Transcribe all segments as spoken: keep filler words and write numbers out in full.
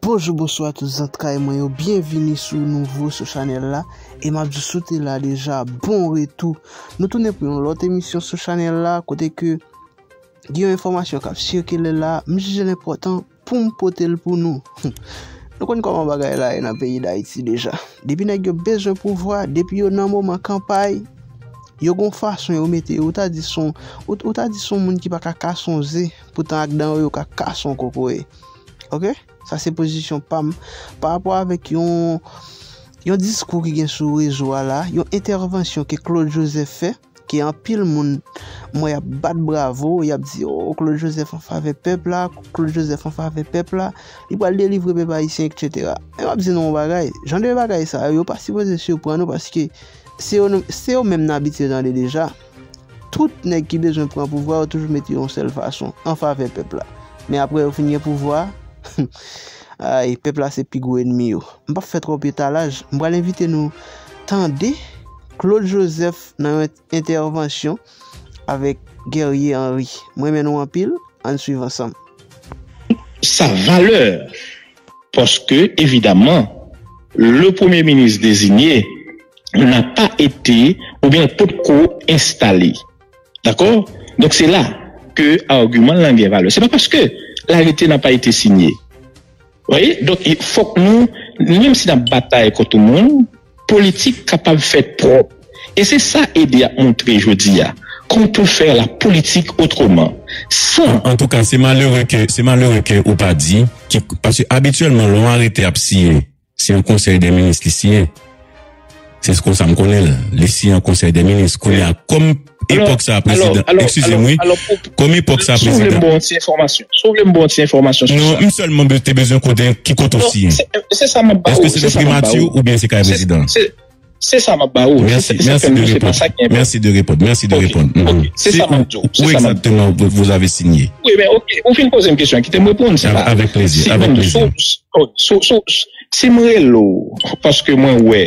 Bonjou, bonswa tout zantray mwen yo, byenvini sou nouvo sou chanèl la. E m ap di w si w te la deja, bon retou. Nou tounen pou yon lòt emisyon sou chanèl la, kote ke gen yon enfòmasyon k ap sikile la, m jije l enpòtan pou m pote l pou nou. Nou konn kòman bagay la ye nan peyi Dayiti deja. Depi nèg yo bezwen pouvwa, depi yo nan moman kanpay, yo gon fason yo mete yo, ou ta di se yon, ou, ou ta di se yon moun ki pa ka kase yon ze, poutan ak dan yo, yo ka kase yon kokoye. Oke? Sa se pozisyon pa m pa rapò avèk yon, yon diskou ki gen sou rezo a la, yon entèvansyon ke Claude Joseph fè, ke anpil moun m wè y ap bat bravo, y ap di, "Oh, Claude Joseph an favè pèp la, Claude Joseph an favè pèp la, li pral delivre pèp ayisyen, et cetera" Men m ap di nou yon bagay, jan de bagay sa yo, yo pa sipoze siprann nou, paske se yo, se yo menm n abitye tande deja. Tout nèg ki bezwen pran pouvwa, yo toujou mete yon sèl fason, an favè pèp la. Men apre yo fin gen pouvwa, ay, pèp la se pi gwo ènmi yo. M p ap fè twòp etalaj, m pral envite nou tande Claude Joseph nan yon entèvansyon avèk Guerrier Henry. Mwen renmen nou anpil, ann swiv ansanm. Sa valè, paske, evidaman, le Premye Minis dezinye n'a pas été, oubyen l potko enstale. Dakò? Donk, se la ke agiman l lan gen valè. Se pa paske l arete n'a pas été signé. Wi, donk, fòk nou, menm si n ap batay kont yon moun, politik kapab fèt pwòp. E se sa Ede ap montre jodi a. Qu'on peut faire la politique autrement. San. An, antouka, se malere ke, se malere ke ou pa di, ki, paske abityèlman, lè yon arete ap siyen, se yon konsèy dè minis li siyen. Se konsa m konnen l. Li siyen an konsèy dè minis. Kounye a, kòm epòk sa a prezidan, eskize m wi, kòm epòk sa a prezidan. Si w vle m ba w yon ti enfòmasyon, si w vle m ba w yon ti enfòmasyon sou sa. Non, m sèlman te bezwen konnen ki kote w siyen. Se sa m ap ba w. Èske se nan primati oubyen se kay prezidan? Se sa m ap ba ou. Mèsi, mèsi de reponn. Mèsi de reponn. Mèsi de reponn. Se sa m ap di w. Ou egzakteman vous avez signé. Wi, men oke, ou fin poze m kesyon an, kite m reponn. Se pa. Avèk plezi, avèk plezi. Si m rele w, paske mwen wè,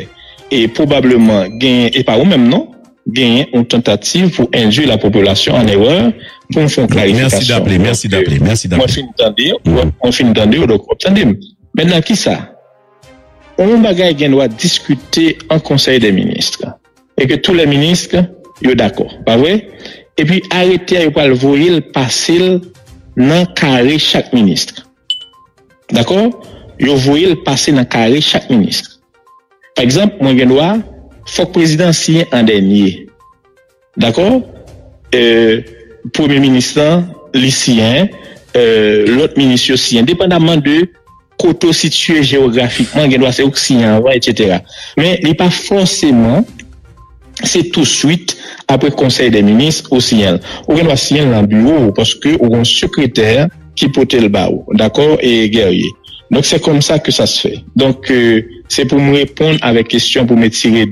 e pwobableman genyen, e pa ou menm non, genyen yon tantativ pou endwi la popilasyon an erè, pou m fè yon klarifikasyon. Mèsi daple, mèsi daple, mèsi daple. Mwen fin tande w, mwen fin tande w, donk w ap tande m. Mentnan, kisa? Yon bagay gen dwa diskite an konsèy dè minis e ke tou lè minis yo dakò, pa vre? Epi arete a yo pral voye l pase l nan kare chak minis. Dakò? Yo voye l pase nan kare chak minis. Pa egzanp, mwen gen dwa, fòk prezidan siyen an dènye. Dakò? Premye minis lan, li siyen, lòt minis yo siyen, depandaman de kote w sitiye jewografikman, gen dwa se ou k siyen anvan, etsetera. Men li pa fòseman se touswit apre konsèy dè minis ou siyen l. Ou gen dwa siyen l nan biwo w paske ou gen yon sekretè ki pote l ba ou. Dakò, e Guerrier? Donk, se konmsa ke sa se fè. Donk, se pou m reponn avèk kesyon pou m etire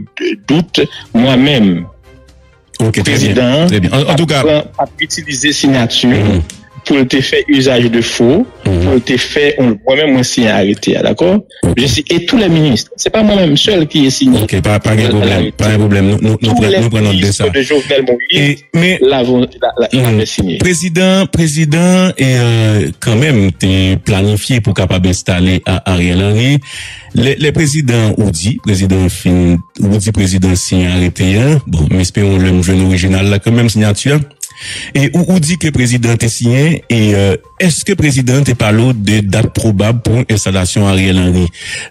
dout, mwen menm, prezidan an p ap pran, p ap itilize siyati pou l te fè usage de faux, pou l te fè yon, mwen menm mwen siyen arete a, dakò? Je suis, et tous les ministres, se pa mwen menm sèl ki siyen. Ok, pa, pa gen pwoblèm, pa gen pwoblèm. Nou, nou, nou pran, nou pran nòt de sa. Tous les ministres de Jovenel Moïse, e, men, la, la, la, la siyen. Prezidan, prezidan, e, kanmenm, te planifye pou kapab enstale a Ariel Henry. Lè, lè prezidan ou di, prezidan fin, ou di prezidan siyen arete a, bon, m espere lè m jwenn orijinal la kanmenm, siyati a. E ou, ou di ke prezidan te siyen, e, e, èske prezidan te pale w de dat pwobab pou enstalasyon Ariel Henry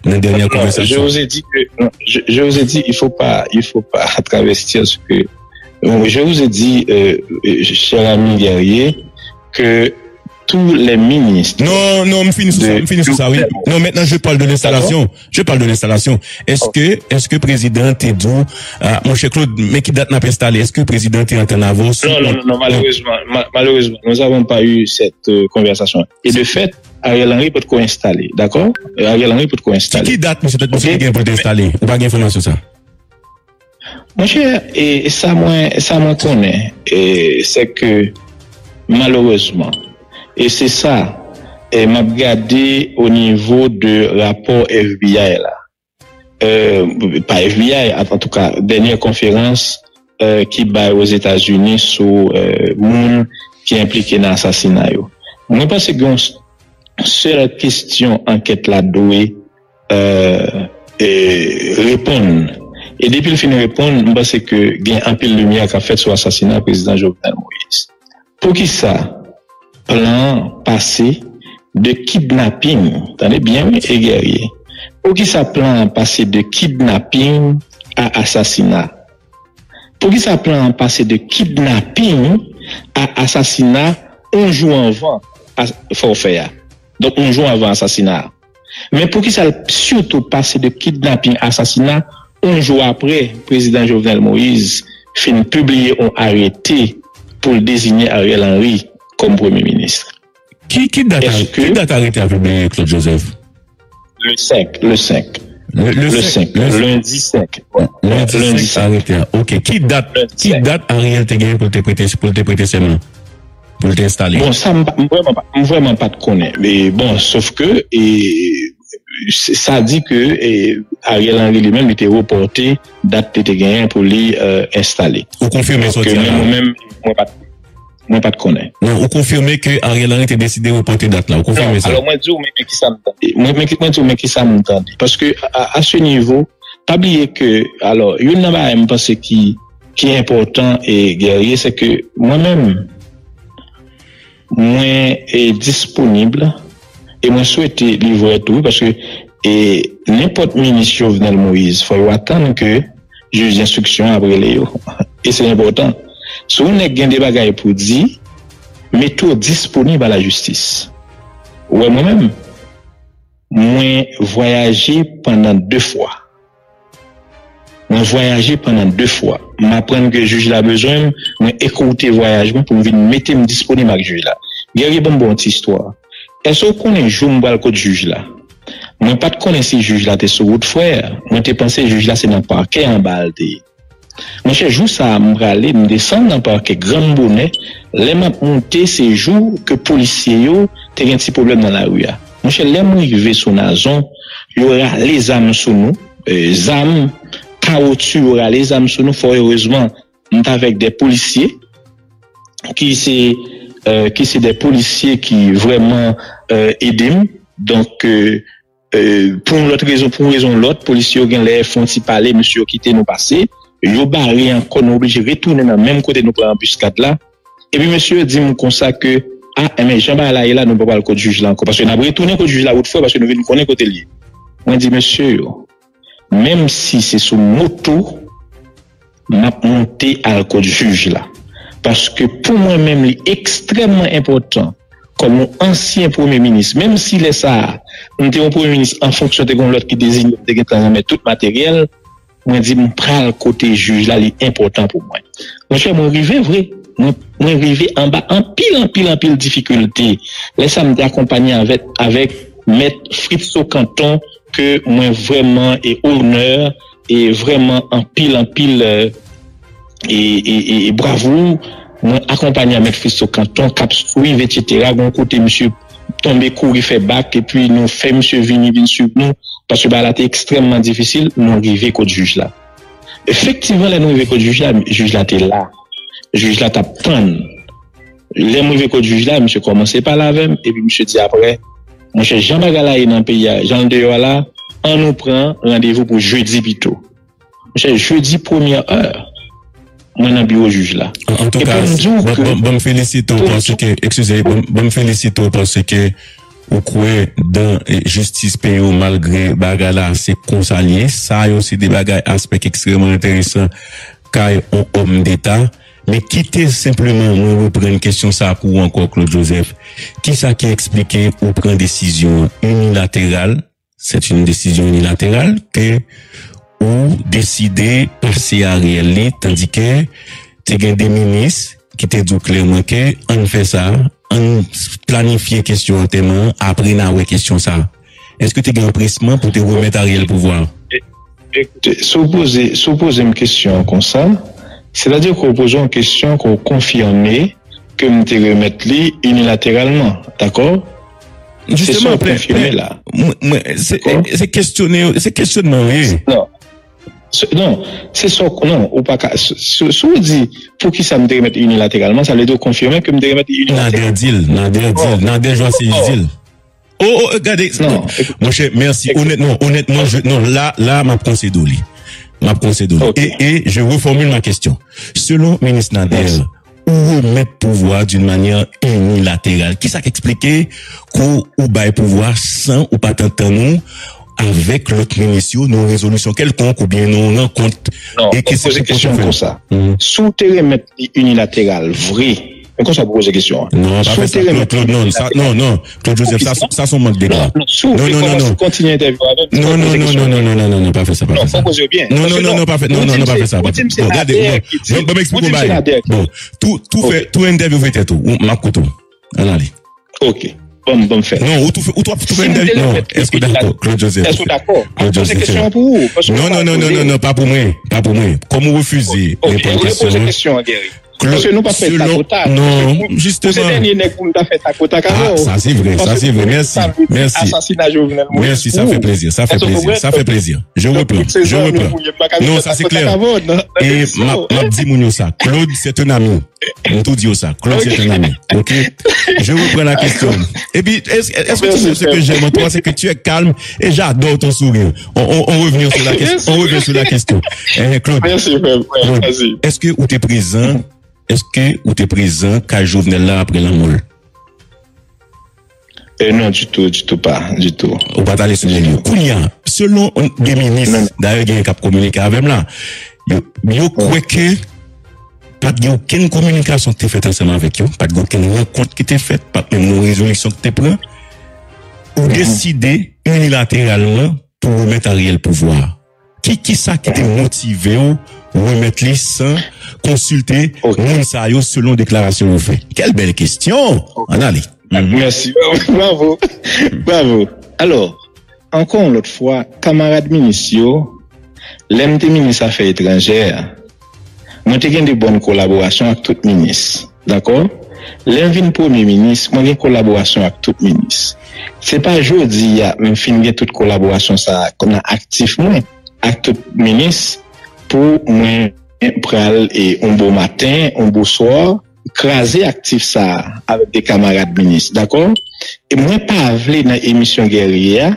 nan dènyè konvèsasyon? Non, je vous ai dit que, non, je, je vous ai dit, il faut pas, il faut pas travestir ce que, je vous ai dit, euh, cher ami Guerrier, que tous les ministres. Non, non, m fini sou sa, m fini sou sa, wi. Non, maintenant je parle de l'installation. Je parle de l'installation. Èske, èske prezidan an te di w, a, monchè Claude, men ki dat n ap enstale? Èske prezidan an te antann avè w sou... Non, non, non, non, malerezman, malerezman, nous avons pas eu cette, euh, conversation. Et de fait, Ariel Henry potko enstale, dakò? Ariel Henry potko enstale. Ki, ki dat misye, misye te gen pou l te enstale? Ou pa gen enfòmasyon sa? Monchè, e, e sa mwen, sa mwen konnen, e, se ke malerezman, e se sa, e, m ap gade o nivo de rapò F B I la, e, pa F B I, an, antouka, dènyè konferans, e, ki bay Ozetazini sou, e, moun ki enplike nan asasina yo. Mwen panse gen yon sèl kesyon ankèt la dwe euh, e, reponn. E depi l fin reponn, m panse ke gen anpil limyè k ap fèt sou asasina prezidan Jovenel Moïse. Poukisa plan an pase de kidnaping, tande byen wi, e Guerrier, poukisa plan an pase de kidnaping a asasina? Poukisa plan an pase de kidnaping a asasina yon jou anvan fè w fè a? Donk, yon jou anvan asasina a. Men poukisa l sitou pase de kidnaping a asasina yon jou apre prezidan Jovenel Moïse fin pibliye yon arete pou l deziye Ariel Henry kòm premye minis? Ki, ki dat, ki dat arete a pibliye, Claude Joseph? Le senk, le senk. Le, le senk, lendi senk. Lendi senk, arete a. Ok. Ki dat, ki dat Ariel te genyen pou l te prete, pou l te prete sèman? Pou l te enstale? Bon, sa m vrèman pa, m vrèman pa t konnen. Men bon, sof ke, e, sa di ke e, Ariel Henry li menm, li te repòte dat li te genyen pou li enstale. Ou konfime sa w di a la? Mwen menm, mwen pa t Mwen pa t konnen. Non, ou konfime ke Ariel Henry te deside repòte dat la. Ou konfime sa? Alò, mwen di w, men kisa m tande. Mwen, mwen, mwen di w, men kisa m tande. Paske a, a se nivo, pa bliye ke, alò, youn nan bagay m panse ki, ki enpòtan e Guerrier, se ke mwen menm, mwen e disponib e mwen swete li vrè tou, paske e nenpòt minis Jovenel Moïse, fò yo atann ke jij enstriksyon ap rele yo. E se enpòtan. Si yon nèg gen de bagay pou di, mete w disponib a la jistis. Ou wè mwen menm, mwen vwayaje pandan de fwa. Mwen vwayaje pandan de fwa. M aprann ke jij la bezwen m, mwen ekoute vwayaj mwen pou m vin mete m disponib ak jij la. Guerrier, ban m ba w yon ti istwa. Èske w konnen jou m pral kot jij la? Mwen pa t konnen si jij la te sou wout frè. Mwen te panse jij la se nan pakè anba a l te ye. Monchè, jou sa a m prale, m desann nan pakè granm bonè. Lè m ap monte, se jou ke polisye yo te gen ti pwoblèm nan lari a. Monchè, lè m rive sou Nazon, yo rale zam sou nou, e, zam, kawotchou, yo rale zam sou nou. Fò erezman, m t avèk de polisye ki se, e, ki se de polisye ki vrèman, e, ede m. Donk, e, e, pou yon lòt rezon, pou yon rezon ou lòt, polisye yo gen lè fè yon ti pale, mesye yo kite nou pase. Yo bare ankò, nou oblije retounen nan menm kote nou pran anbiskad la. Epi mesye yo di m konsa ke, a, enben, jan bagay la ye la, nou pa pral kot jij la ankò. Paske n ap retounen kot jij la wout frè, paske nou vin konnen kote l ye. Mwen di mesye yo, menm si se sou moto, m ap monte al kot jij la. Paske pou mwen menm, li ekstrèmman enpòtan, kòm yon ansyen premye minis, menm si lè sa a, m te yon premye minis an fonksyon, te gen yon lòt ki deziye m, te gentan renmen tout materyèl, mwen di m pral kote jij la, li enpòtan pou mwen. Monchè, mwen rive vre. Mwen, mwen rive anba anpil, anpil, anpil difikilte. Lè sa a, m te akonpanye avèk, avèk mèt Fritzo Canton, ke mwen vrèman e onè e vrèman anpil, anpil, e, e, e, e bravou. Mwen akonpanye a mèt Fritzo Canton k ap swiv, etsetera. Gon kote misye tonbe kouri fè bak, epi nou fè misye vini, vin swiv nou, paske bagay la te ekstrèmman difisil, nou rive kot jij la. Efektivman, lè nou rive kot jij la, jij la te la. Jij la t ap tann. Lè m rive kot jij la, misye kòmanse pale avè m, epi misye di apre, monchè, jan bagay la ye nan peyi a, jan l deyò a la, ann nou pran randevou pou jedi pito. Monchè, jedi premyè è, mwen nan biwo jij la. An, antouka, ban m felisite w paske, eskize, ban m felisite w paske ou kwè dan jistis peyi w malgre bagay la se konsa l ye. Sa yo se de bagay, aspè ki ekstrèmman enteresan kay yon òm deta. Men kite senpleman mwen reprann kesyon sa pou ou ankò, Claude Joseph. Kisa ki eksplike ou pran desizyon an inilateral, c'est une décision unilatérale, ke ou deside pase Ariel li, tandike te gen de minis ki te di w klèman ke ann fè sa, ann planifye kesyon antèman an, apre n a wè kesyon sa. Èske te gen anpresman pou te remèt Ariel pouvwa a? Ekoute, si w poze, si w poze m kesyon an konsa, sètadi ke w poze yon kesyon ke w konfime ke m te remèt li inilateralman, dakò? Se sa w konfime la. Se kesyone, se kesyonman wi. Non. Non, se sa w, non, ou pa ka, si w di poukisa m te remèt inilateralman, sa vle di w konfime ke m te remèt inilateralman. Nader di l, Nader di l, Nader Joassis di l. Oh, oh, gade, monchè, mèsi. Onètman, onètman, non, la, la, m ap konsede w li. M ap konsede w li. E, e, je reformule ma question. Selon minis Nader, ou remèt pouvwa d'une manière unilatérale. Kisa k eksplike ke ou bay pouvwa san ou pa t antann ou avèk lòt minis yo nan rezolisyon kèlkonk oubyen nan rankont? Non, e ke se poze kesyon konsa. Si w te remèt li inilateral, vre, men konsa pou poze kesyon an. Non, pa fè sa, Claude, Claude, non, sa, non, non, Claude Joseph, sa, sa se yon mank de gwa. Non, non, non, non, non. Kontinye entèvyou avè m. Non, non, non, non, non, non, non, non, non, pa fè sa, pa fè sa. Non, non, non, non, pa fè, non, non, non, pa fè sa. Bon, gade, bon, bon, bon, m eksplike w bagay. Bon, tou, tou fè, tou entèvyou fè tèt ou. M ap koute w. Ann ale. Ok. Bon, bon, fè. Non, ou tou fè, ou tou ap tou fè entèvyou. Non, èske w dakò, Claude Joseph? Èske w dakò? Claude Joseph. Poze kesyon an pou ou. Non, non, non, non, non, non, pa pou mwen. Pa pou mwen. Kòm ou refize reponn kesyon an. Paske nou pa fè takòtak. Non, jisteman. Ou se dènye nèg pou m ta fè takòtak avè w. Ah, sa se vre, sa se vre. Mèsi, mèsi. Asasina Jovenel Moïse. Mèsi, sa fè plezi, sa fè plezi, sa fè plezi. Je reprends, je reprends. Non, sa se klè. E m ap, m ap di moun yo sa. Claude, c'est un ami. M tou di yo sa. Claude, c'est un ami. Ok? Je reprends la question. Et puis, est-ce, est-ce que tu sais ce que j'aime en toi, c'est que tu es calme et j'adore ton sourire. On, on, on revient sur la question. On revient sur la question. Eh, Claude, Claude, èske ou te prezan? Èske ou te prezan kay Jovenel la apre lanmò l? Eh, non, ditou, ditou pa, ditou. Ou pa t ale sou lye yo. Kounye a, selon de minis, dayè gen k ap kominike avè m la, yo, yo kwè ke pa t gen okenn kominikasyon ki te fèt ansanm avèk yo, pa t gen okenn rankont ki te fèt, pa t menm yon rezolisyon ki te pran. Ou deside inilateralman pou remèt Ariel pouvwa a. Ki, kisa ki te motive w remèt li san konsilte moun sa yo selon deklarasyon yo fè? Quelle belle question! Ann ale. Mèsi. Bravo. Bravo. Alò, ankò yon lòt fwa, kamarad minis yo, lè m te minis afè etranjè, mwen te gen de bòn kolaborasyon ak tout minis. Dakò? Lè m vin premye minis, mwen gen kolaborasyon ak tout minis. Se pa jodi a m fin gen tout kolaborasyon sa a nan aktif mwen ak tout minis pou mwen pral e yon bon maten, yon bon swa, kraze aktif sa a avèk de kamarad minis, dakò? E mwen pa vle nan emisyon Guerrier a,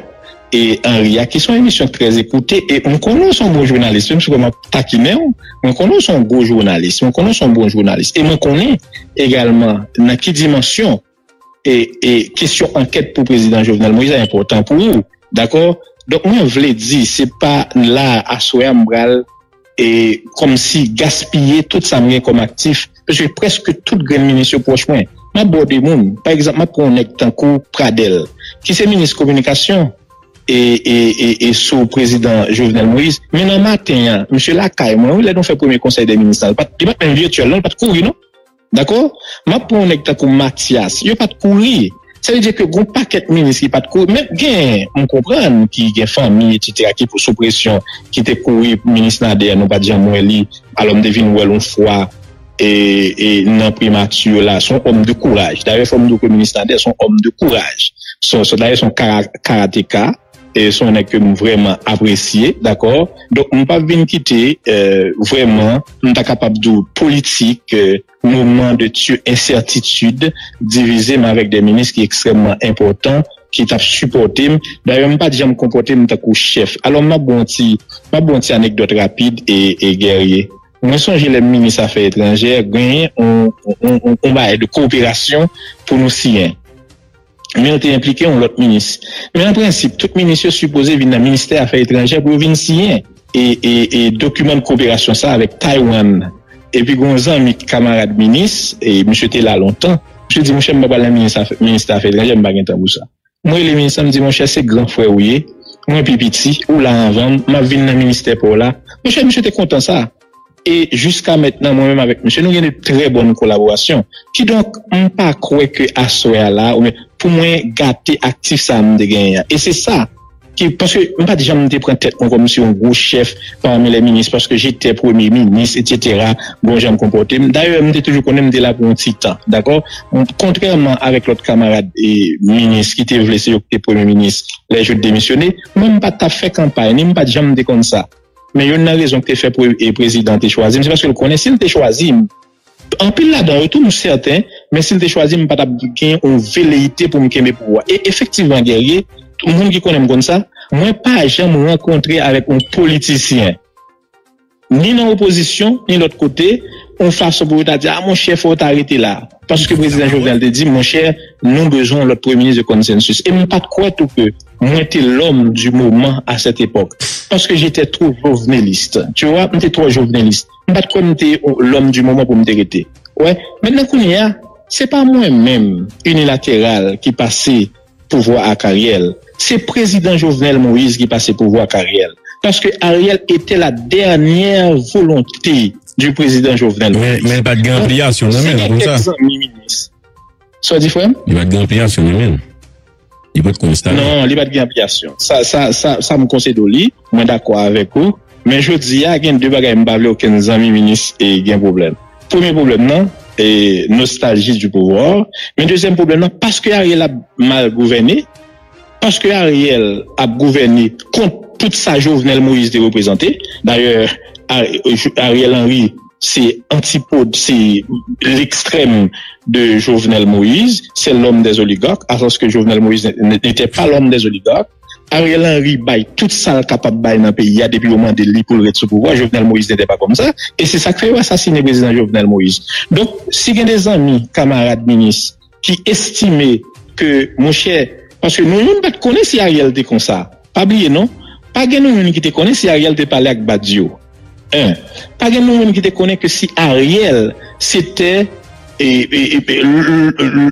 e Henry a, ki se yon emisyon trè ekoute, e m konnen w se yon bon jounalis, menm si w wè m ap takinen w, mwen konnen w se yon gwo jounalis, mwen konnen w se yon bon jounalis, e mwen konnen egalman nan ki dimansyon e, e kesyon ankèt pou prezidan Jovenel Moïse a enpòtan pou ou, dakò? Donk, mwen vle di, se pa la, aswè a, m pral e kòmsi gaspiye tout sa m gen kòm aktif, paske prèske tout grenn minis yo pwòch mwen. M ap ba w de moun, pa egzanp, m ap pran yon nèg tankou Pradel, ki se minis kominikasyon e, e, e, e sou prezidan Jovenel Moïse. Men nan maten an, misye lakay mwen, wi, lè nou fè premye konsèy dè minis la, li pa t, li pa t menm vityèl, non, li pa t kouri, non. Dakò? M ap pran yon nèg tankou Mathias. Yo pa t kouri. Sa vle di ke gon pakèt minis ki pa t kouri. Men gen, m konprann ki gen fanmi, etsetera, ki pou sou presyon, ki te kouri minis Nader, nou pa t janm wè li. Alò, m te vin wè l yon fwa, e, e nan primati la. Se yon òm de kouraj. Dayè, fò m di w ke minis Nader se yon òm de kouraj. Se, se, dayè, se yon kara-, karateka. E se yon nèg ke m vrèman apresye, dakò? Donk, m p ap vin kite, e, vrèman, m ta kapab di w politik, e, moman de ti ensètitid divize m avèk de minis ki ekstrèmman enpòtan, ki t ap sipòte m. Dayè, m pa t janm konpòte m tankou chèf. Alò, m ap ba w yon ti, m ap ba w yon ti anekdòt rapid e, e Guerrier. Mwen sonje lè m minis afè etranjè, genyen yon, yon, yon, yon bagay de koperasyon pou nou siyen. Men yo te enplike yon lòt minis. Men an prensip, tout minis yo sipoze vin nan ministè afè etranjè pou yo vin siyen e, e, e dokiman de koperasyon sa avèk Taiwan. Epi gen yon zanmi kamarad minis, e misye te la lontan. Misye di, monchè, m pa pral nan minis afè, ministè afè etranjè, m pa gen tan pou sa. Mwen rele minis lan, m di, monchè, se gran frè w ou ye, mwen pi piti, ou la anvan m, m ap vin nan ministè pa w la. Monchè, misye te kontan sa. E jiska mentnan, mwen menm avèk misye, nou gen de trè bòn kolaborasyon. Kidonk, m pa kwè ke aswè a la, oubyen pou mwen gate aktif sa a m te genyen an. E se sa ki, paske m pa t janm te pran tèt mwen kòmsi yon gwo chèf pami lè minis, paske j'étais premye minis, etsetera, bon jan m konpòte m. Dayè, m te toujou konnen m te la pou yon ti tan, dakò? Kontrèman avèk lòt kamarad e minis ki te vle se yo ki te premye minis lè yo t demisyone, mwen m pa t ap fè kanpay, ni m pa t janm te konn sa. Men youn nan rezon ki te fè pre-, e prezidan te chwazi m, se paske l konnen si l te chwazi m, Anpil ladan yo tou, m sèten, men si l te chwazi, m pa t ap gen yon veleyite pou m kenbe pouvwa. E efektivman, Guerrier, moun ki konnen m konn sa, mwen pa janm rankontre avèk yon politisyen, ni nan opozisyon, ni lòt kote, yon fason pou yo ta di, a, monchè, fò w ta rete la. Paske prezidan Jovenel te di, monchè, nou bezwen yon lòt premye minis de konsansis. E m pa t kwè tou ke mwen te l'homme du moment à cette époque. Paske j'étais trop joveneliste. Tu vois, m te twò jovenelist. M pa t kwè m te l'homme du moment pou m te rete. Wè, mentnan kounye a, se pa mwen menm, inilateral, ki pase pouvwa ak Ariel. Se prezidan Jovenel Moïse ki pase pouvwa ak Ariel. Paske Ariel était la dernière volonté du président Jovenel Moïse. Men, men pa t gen anpliyasyon nan men l konsa. Si gen kèk zanmi minis. Sa w di, frè m? Li pa t gen anpliyasyon nan men l. Li pa t konstane. Non, li pa t gen anpliyasyon. Sa, sa, sa, sa m konsede w li. Mwen dakò avèk ou. Men jodi a, gen de bagay m pa vle okenn zanmi minis e gen pwoblèm. Premye pwoblèm nan, e, nostalji du pouvoir. Men dezyèm pwoblèm nan, paske Ariel ap mal gouvène, paske Ariel ap gouvène kont tout sa Jovenel Moïse te reprezante. Dayè, Ar- Ariel Henry, se antipod, se l'extrême de Jovenel Moïse, c'est l'homme des oligarques, alors que Jovenel Moïse n- n- n'était pas l'homme des oligarques. Ariel Henry bay tout sa l kapab bay nan peyi a depi yo mande li pou l ret sou pouvwa. Jovenel Moïse n'était pas comme ça. E se sa k fè yo asasine prezidan Jovenel Moïse. Donk, si gen de zanmi, kamarad minis, ki estime ke, monchè, paske nou youn pa t konnen si Ariel te konsa. Pa bliye non, pa gen nou youn ki te konnen si Ariel te pale ak Badio. En, pa gen nou youn ki te konnen ke si Ariel se te e, e, e, le, le,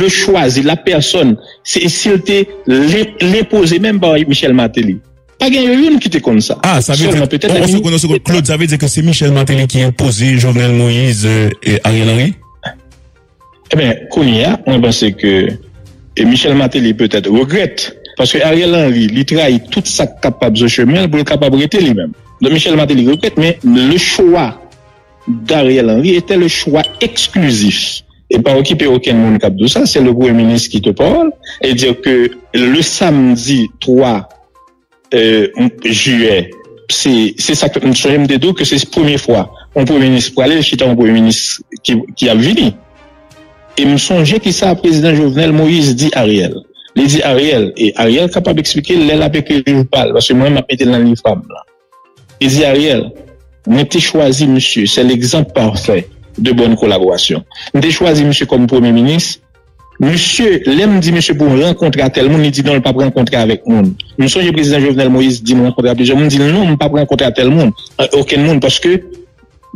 le choisi, la personne, se, si l te le- lenpoze menm pa Michel Martelly. Pa gen yo youn ki te konn sa. Ah, sa vle di, sèlman petèt on, on segonn, on segonn. Claude, sa vle di ke se Michel Martelly ki enpoze Jovenel Moïse euh, e Ariel Henry? Ebyen, kounye a, mwen panse ke e Michel Martelly petèt regrèt, paske Ariel Henry, li trayi tout sa k kapab sou chemen l pou l kapab rete li menm. Donk, Michel Martelly regrèt, men le choix d'Ariel Henry était le choix exclusif. E pa okipe okenn moun k ap di w sa, c'est le premier ministre qui te parle, et dire que le samedi trois euh, jiyè, se, se sa ke m sonje m te di w ke se premye fwa yon premye minis prale, l chita yon premye minis ki, ki ap vini. E m sonje ki sa prezidan Jovenel Moïse di Ariel. Li di Ariel, e Ariel kapab eksplike l lè l ap ekri liv pa l, paske mwen m ap mete l nan liv pa m la. Li di Ariel, mwen te chwazi misye, c'est l'exemple parfait de bonne collaboration. M te chwazi misye kòm premye minis. Misye, lè m di misye pou rankontre a tèl moun, li di non, l p ap rankontre avèk moun. M sonje prezidan Jovenel Moïse di m rankontre a plizyè moun, m di l non, m p ap rankontre a tèl moun, a okenn moun, paske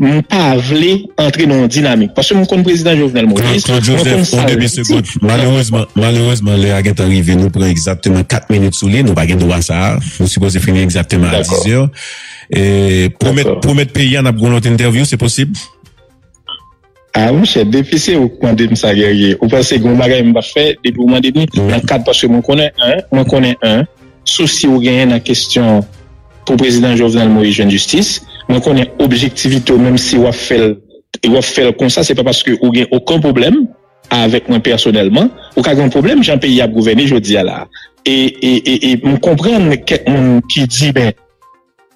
m pa vle antre nan yon dinamik. Paske m konn prezidan Jovenel Moïse, Claude Joseph, yon demi segond. Malerezman, malerezman, lè a gentan rive, nou pran egzakteman kat minit sou li, nou pa gen dwa sa a. Nou sipoze fini egzakteman a dizè. E, pwomèt, pwomèt peyi a, n ap gen yon lòt entèvyou, se posib? Ah, monchè, depi se ou k mande m sa, Guerrier, ou panse gen yon bagay m p ap fè depi ou mande m li? Nan kad, paske mwen konnen, en, mwen konnen, en, sousi ou genyen nan kesyon pou prezidan Jovenel Moïse jwenn jistis. Mwen konnen objektivite w, menm si w ap fè l, w ap fè l konsa, se pa paske ou gen okenn pwoblèm avèk mwen pèsonèlman. Ou ka gen yon pwoblèm jan peyi a ap gouvène jodi a la. E, e, e, e m konprann kèk moun ki di, ben,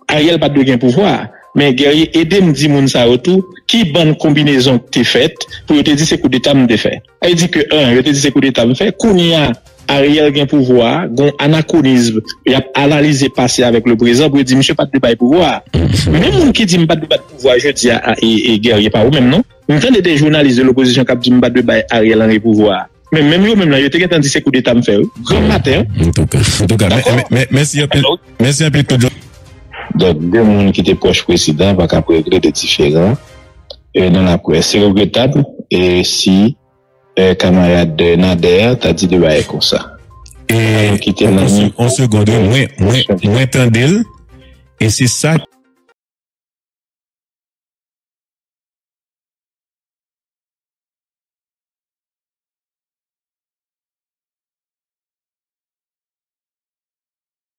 Ariel pa t dwe gen pouvwa. Men Guerrier, ede m di moun sa yo tou ki bann konbinezon k te fèt pou yo te di se koudeta m te fè. Sa vle di ke, en, yo te di se koudeta m fè. Kounye a, Ariel gen pouvwa a, gon anakronism, y ap analize pase avèk le prezan pou yo di misye pa t dwe bay pouvwa a. Menm moun ki di m pa t dwe bay pouvwa a jodi a, a, e, e Guerrier, pa ou menm non. M tande de jounalis de lopozisyon k ap di m pa t dwe bay Ariel Henry pouvwa a. Men menm yo menm nan, yo te gentan di se koudeta m fè, wi. Granm maten, wi. Antouka, antouka, mè- mè- mè- mèsi anpil. Mèsi anpil, Claude. Donk, de moun ki te pwòch prezidan pa ka ap regle de diferan e nan laprès. Se regretab e si e kamarad Nader ta di de bagay konsa. E, kite on, on se- on segonn, wi. Mwen, mwen, mwen tande l. E se sa